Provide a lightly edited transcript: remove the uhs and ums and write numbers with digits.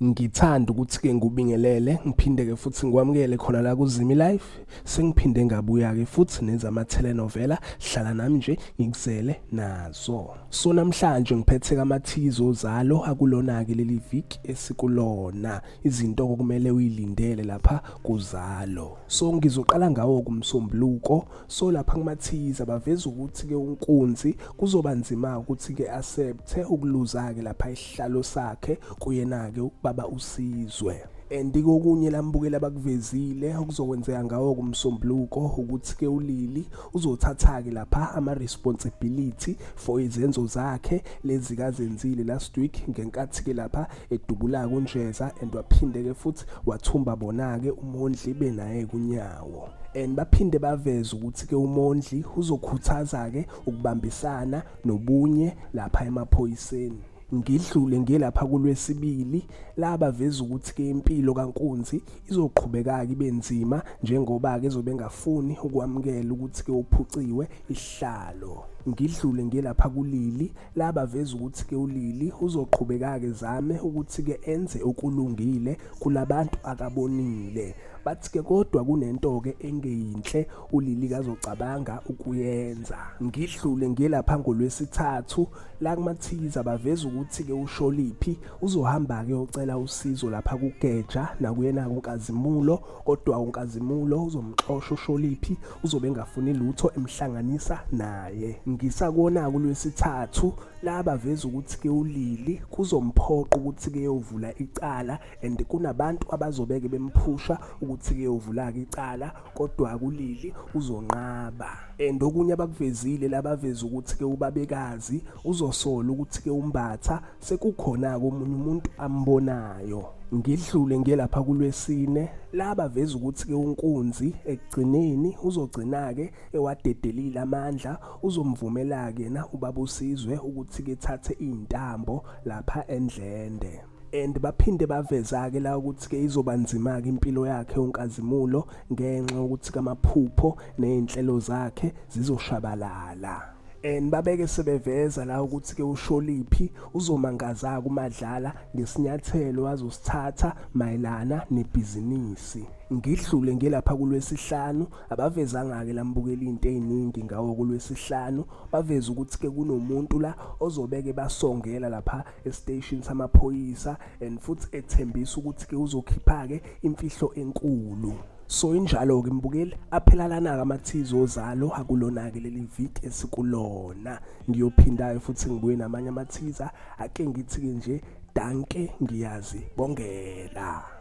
Ngithanda ukuthi-ke ngikubingelele ngiphinde-ke futhi ngikwamukele khona la kuZimi Life. Sengiphinde ngabuya-ke futhi nezama-telenovela, hlala nami nje ngikuzele nazo. So namhlanje ngiphethe amathizo ozalo akulona-ke leli viki esikulona, izinto okumele uyilindele lapha kuzalo. So ngizoqala ngawo kumsombuluko. So lapha kumathiza baveza ukuthi-ke uNkunzi kuzoba nzima ukuthi-ke accepte ukuluza-ke lapha isihlalo sakhe kuyena-ke ubaba uSizwe. And kokunye lambukela abakuvezile okuzokwenzeka ngawo kumsombuluko ukuthi-ke uLili uzothatha-ke lapha ama-responsibility for izenzo zakhe lezi kazenzile last week ngenkathi-ke lapha edubula-ke uNjeza and waphinde-ke futhi wathumba bona-ke uMondli benaye kunyawo. And baphinde baveze ukuthi-ke uMondli uzokhuthaza-ke ukubambisana nobunye lapha emaphoyiseni. Ngidlule ngiyelapha kulwesibili la baveza ukuthi ke impilo kaNkunzi izoqhubeka ke ibe nzima njengoba ke ezobe engafuni ukwamukela ukuthi ke uphuciwe isihlalo. Ngidlule ngiyelapha kuLili la baveza ukuthi ke uLili uzoqhubeka ke zame ukuthi ke enze okulungile kulabantu akabonile. Bathi ke kodwa kunento ke engeyinhle uLili kazocabanga ukuyenza. Ngidlule ngiyelapha ngolwesithathu la kumathiza baveza ukuthi ke uSholiphi uzohamba ke ocela usizo lapha kuGeja nakuyena kuNkazimulo, kodwa uNkazimulo uzomxosha uSholiphi, uzobe engafuni lutho emhlanganisa naye. Ngisakona kulwesithathu la baveza ukuthi ke uLili kuzomphoqa ukuthi ke yovula icala and kunabantu abazobeke bemphusha ukuthi ke yovula-ke icala, kodwa kuLili uzonqaba. And okunye abakuvezile labaveza ukuthi ke ubabekazi uzosola ukuthi ke uMbatha sekukhona-ke omunye umuntu ambonayo. Ngidlule ngiye lapha kulwesine la baveza ukuthi ke uNkunzi ekugcineni uzogcina-ke ewadedelile amandla, uzomvumela-ke yena ubaba uSizwe ukuthi ke thathe iy'ntambo lapha eNdlende. And baphinde baveza-ke la ukuthi-ke izoba nzima-ke impilo yakhe uNkazimulo ngenxa yokuthi amaphupho ney'nhlelo zakhe zizoshabalala. And babeke sebeveza la ukuthi-ke uSholiphi uzomangaza-ke uMadlala ngesinyathelo azosithatha mayelana nebhizinisi. Ngidlule ngilapha kulwesihlanu, abavezanga-ke lambukela into ey'ningi ngawo kulwesihlanu, baveza ukuthi-ke kunomuntu la ozobeke basongela lapha esiteshini samaphoyisa and futhi ethembisa ukuthi ke uzokhipha ke imfihlo enkulu. So injalo ke mbukeli, aphela lana-ke amathizi ozalo akulona-ke leli viki esikulona. Ngiyophinda-ke futhi ngibuye namanye amathiza, ake ngithi-ke nje danke ngiyazibongela.